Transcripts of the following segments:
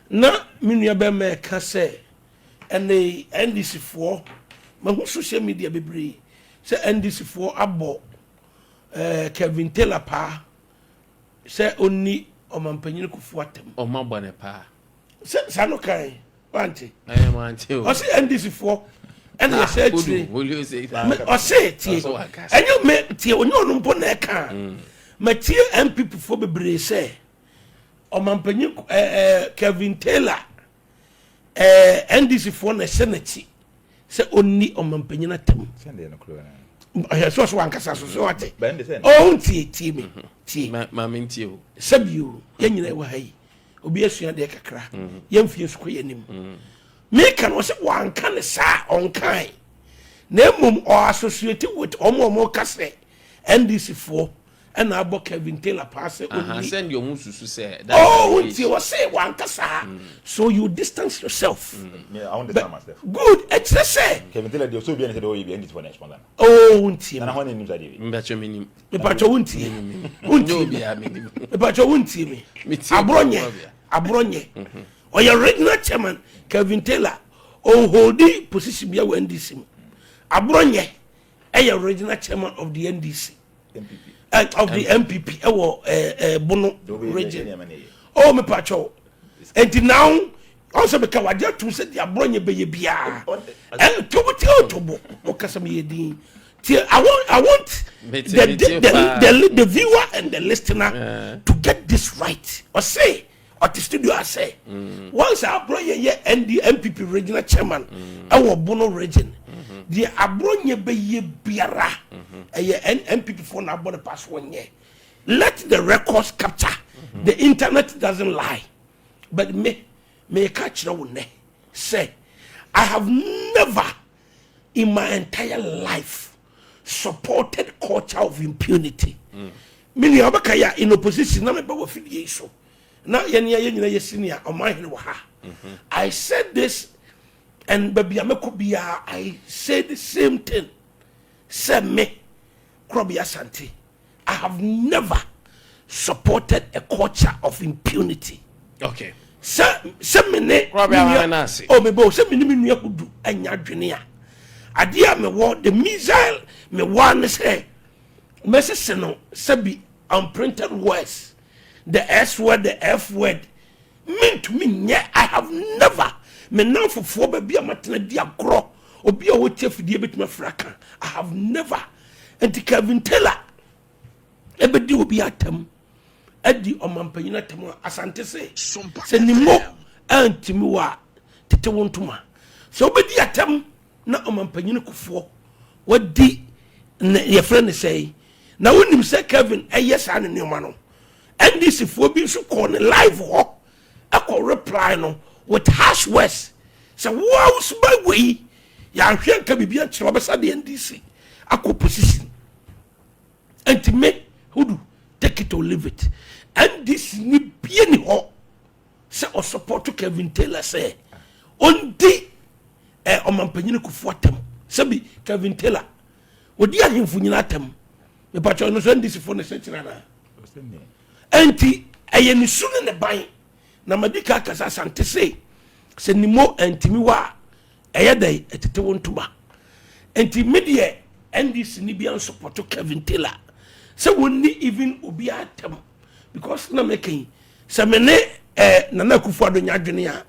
Na me nua bɛrima ɛka sɛ ɛnɛ NDC foɔ, mahu social media bebree sɛ NDC foɔ abɔ Kevin Taylor paa sɛ ɔnni Ɔmampanyin Kufuor atam. Ɔma bɔ ne paa. Sɛ saa no kan wante. Ɛyɛ mo ante o. Ɔse NDC foɔ ɛna yɛsɛ akyire. Julio sɛ. Ɔse tie, ɛnyɛ me tie, onye ɔno mpo na ɛka. Matie NPP foɔ bebree sɛ Ɔmampanyin Kevin Taylor, NDC foɔ na ɛhyɛ n'akyi sɛ ɔnni ɔmampanyin atam. Ɔyɛ sɛ ɔso wankasa so wate. Ɔho tie, tie me, tie. Maame ntie o. Sɛbio yɛn nyinaa wɔ ha yi, obi asua deɛ kakra, yɛmfie nso kɔ yɛn anim. Meka no, ɔsɛ wanka ne saa, ɔnkae, na mmom ɔassociate with ɔmo a ɔmo ka sɛ NDC foɔ ɛna abɔ Kevin Taylor paa sɛ ɔnni. Sɛndeɛ ɔmo susu sɛ. Oh, nti ɔsɛ wanka saa, so you distance yourself. Me, I won't distance myself. Good, ɛkyerɛ sɛ. Kevin Taylor deɛ, ɔsɛ obi a ne sɛ deɛ ɔyɛ bi NDC for na sponsor no. Oh, ntie. Nana hɔn anim sa deɛ bi. Mbɛkyɛ mi nim. Mipatwa wo ntie, wo Nyɛ ntie. Obi a mi nim. Mipatwa wo ntie mi. Metie. Aborɔnyɛ, Aborɔnyɛ ɔyɛ regional chairman. Kevin Taylor ɔnholdi position bia wɔ NDC mu. Aborɔnyɛ ɛyɛ regional chairman of the NDC, MPP. Of the NPP ɛwɔ Bono Deɛ ɔbɛyɛ region. nneɛma ne yɛ. Oh, mipatwa wo nti now ɔsɛ meka wagye atum sɛ deɛ Aborɔnyɛ bɛyɛ biara ɛ tobo tie o, tobo ɔkasa mi yɛ din tie. I want Mete, the mete paa. the viewer and the listener to get this right. Ɔsɛ ɔte studio asɛ once Aborɔnyɛ yɛ ND NPP regional chairman ɛwɔ Bono region, deɛ Aborɔnyɛ bɛyɛ biara ɛyɛ NPP foɔ na abɔ ne pa so. Wɔnyɛ, let the records capture, the internet doesn't lie. But me meka kyerɛ wo nnɛ sɛ I have never in my entire life supported culture of impunity. Me nua, wobɛka yɛ a in opposition na mebɛ wɔ fidie yi so na yɛne yɛ nyina yɛ senior ɔmanhene wɔ ha. I said this, and baabi a mɛkɔ biara I say the same thing sɛ me Korɔbea Asante, I have never supported a culture of impunity. Sɛ me ne Korɔbea me nua- maame no ase. Oh, mebɔ sɛ me ne me nua Hudu anya adwene a, adeɛ a mewɔ, the missile mewɔ ne sɛ mɛsese no sɛbi unprinted words, the S word, the F word, mentumi nyɛ. I have never. Me nam fofoɔ baabi a matena di agorɔ, obi a wɔtie fidie bɛtumi afira ka, I have never. Nti Kevin Taylor ɛbɛdi obi atam, adi ɔmampanyin atam a, Asante se sɛ nimo antimi wɔ a tete wo ntoma sɛ wobɛdi atam na Ɔmampanyin Kofoɔ wadi ne yɛfrɛ ne sɛi. Na wonim sɛ Kevin ɛyɛ saa ne nneɔma no, NDC foɔ bi nso kɔɔ ne live hɔ ɛkɔ reply no with harsh words sɛ woa wo soba wei yɛahwɛ nka biribi ankyerɛ wabɛsa de NDC akɔ position. Nti me Hudu, take it or leave it, NDC ni bie ni hɔ sɛ ɔsupport Kevin Taylor sɛ ɔndi ɔmampanyini Kufuor atam. Sɛbi, Kevin Taylor ɔdi ahemfo nyina atam. Mepatwɛ no so NDC foɔ ne sɛ kyerɛ naa. Ɛnti ɛyɛ ne su ne ne ban na madi ka kasa. Asante se sɛ nimo antimi wɔ a ɛyɛ dɛn ɛtete wo ntoma. Nti me deɛ, NDC ni bia nsupport Kevin Taylor sɛ wɔnni even obi atam, because na meka yi sɛ me ne Nana Akufo Ado nya adwene a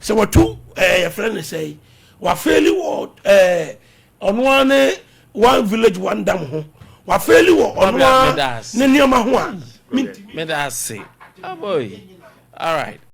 sɛ wɔto yɛfrɛ ne sɛ wafail wɔ ɔno ara ne One Village One Dam ho, wafail wɔ ɔno ara Meda ase. ne nneɛma ho a, mentimi. Meda ase. Oh boy. All right.